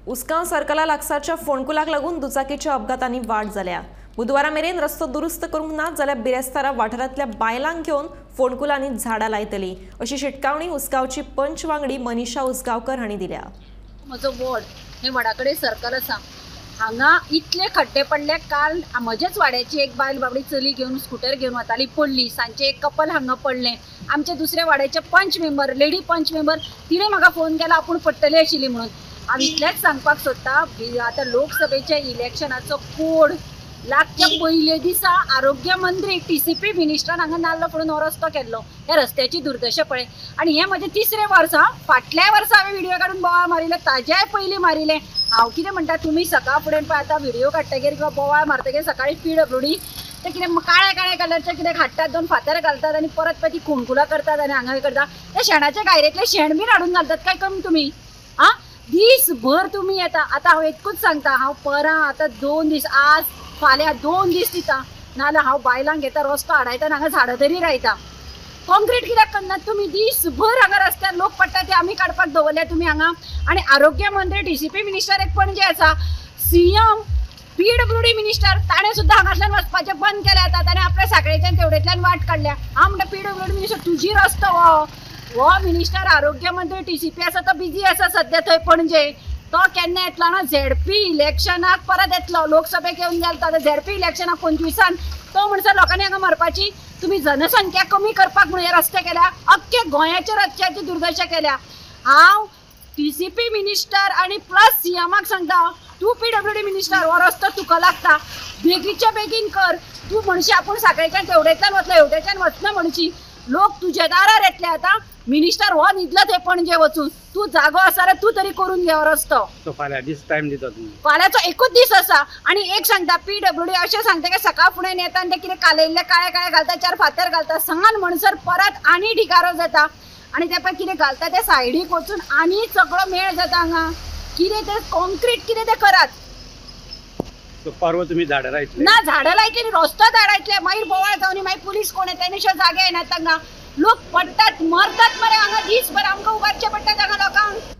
उसगांव सर्कला लागसारच्या फोंडकुलाक लागून दुचाकीच्या अपघातांनी वाड जाल्या। बुधवारा मेरेन रस्तो दुरुस्त करूंक ना जाल्यार बिरेस्तारा वाठारांतल्या बायलांक घेवन फोंडकुलांनी झाडां लायतली अशी शिटकावणी उसगांवची पंच वांगडी मनीषा उसगांवकर हांणी दिल्या। म्हजो वॉर्ड हे वडा कडेन सर्कल आसा, हांगा इतले खड्डे पडले। काल म्हजेच वाड्याची एक बायल बाबडी चली घेवन स्कुटर घेवन वताली, पडली। सांजचे एक कपल हांगा पडलें। आमच्या दुसऱ्या वाड्याचे पंच मेंबर, लेडी पंच मेंबर, तिणें म्हाका फोन केला आपूण पडटली आशिल्ली म्हणून। हांव इतलेंच सांगपाक सोदता, आतां लोकसभेच्या इलेक्शनाचो कोड लागच्या पयले दिसा आरोग्य मंत्री टीसीपी मिनिस्टरान हांगा नाल्ल फोडून हो रस्तो केल्लो। ह्या रस्त्याची दुर्दशा पळय। आनी हें म्हजें तिसरें वर्स, फाटल्या वर्सा हांवें व्हिडियो काडून बोवाळ मारिल्लो, ताज्याय पयलीं मारिल्लें। हांव कितें म्हणटा, तुमी सकाळ फुडें पळय आतां व्हिडियो काडटगीर किंवा बोवाळ मारतगीर सकाळीं पीडब्ल्यूडी ते कितें काळे काळे कलरचे कितें हाडटात, दोन फातर घालतात आनी परत पळय ती खुणकुलां करतात आनी हांगा करता। त्या शेणाच्या गायरेंतलें शेण बीन हाडून घालतात काय कमी तुमी? आं, दीसभर तुमी येता। आतां हांव एकूच सांगता, हांव परां आतां 2 दीस, आज फाल्यां 2 दीस दिता, नाजाल्यार हांव बायलांक घेता, रस्तो आडायता, हांगा झाडां तरी रायता। कॉन्क्रीट कित्याक करनात तुमी? दीसभर हांगा रस्त्यार लोक पडटा ते आमी काडपाक दवरल्या तुमी हांगा। आनी आरोग्य मंत्री टीसीपी मिनिस्टर एक पणजे आसा, सीएम पीडब्ल्यूडी मिनिस्टर ताणें सुद्दां हांगासल्यान वचपाचें बंद केलें। आतां ताणें आपल्या साखळेच्यान तेवडेंतल्यान वाट काडल्या। हांव म्हणटा पीडब्ल्यूडी मिनिस्टर तुजी रस्तो हो, हो मिनिस्टर आरोग्य मंत्री टीसीपी आसा तो बिजी आसा सद्या थंय पणजे। तो केन्ना येतलो ना, झेडपी इलेक्शनाक परत येतलो, लोकसभेक येवन गेलो आतां झेडपी इलेक्शनाक 25 तो म्हणसर लोकांनी हांगा मरपाची। तुमी जनसंख्या कमी करपाक म्हणून हे रस्ते केल्या, अख्खे गोंयाच्या रस्त्याची दुर्दशा केल्या। हांव टीसीपी मिनिस्टर आनी प्लस सीएमाक सांगता, तूं पीडब्ल्यूडी मिनिस्टर हो रस्तो तुका लागता, बेगीच्या बेगीन कर। तूं म्हणशी आपूण साखळेच्यान तेवडेंतल्यान वतलो, हेवटेच्यान वचना म्हणशी, लोक तुज्या दारार येतले। आतां मिनिस्टर हो न्हिदलो थंय पणजे वचून, तूं जागो आसा रे, तूं तरी करून घे हो रस्तो। फाल्यां दीस टायम दिता तुमी, फाल्यांचो एकूच दीस आसा। आनी एक सांगता, पीडब्ल्यूडी अशें सांगता की सकाळ फुडें येता आनी ते कितें कालयल्ले काळे काळे घालता, 4 फातर घालता, सांगान म्हणसर परत आनी ढिगारो जाता। आनी ते पळय कितें घालता ते सायडीक वचून आनी सगळो मेळ जाता हांगा। कितें तें कॉन्क्रीट कितें तें करात। परवा तुमी झाडां लायतले ना, झाडां लायतली, रस्तो आडायतले, मागीर बोवाळ जावन मागीर पुलीस कोण येता आनी जागे येनात तांकां। लोक पडटात, मरतात मरे हांगा, दीसभर आमकां उबारचें पडटा हांगा लोकांक।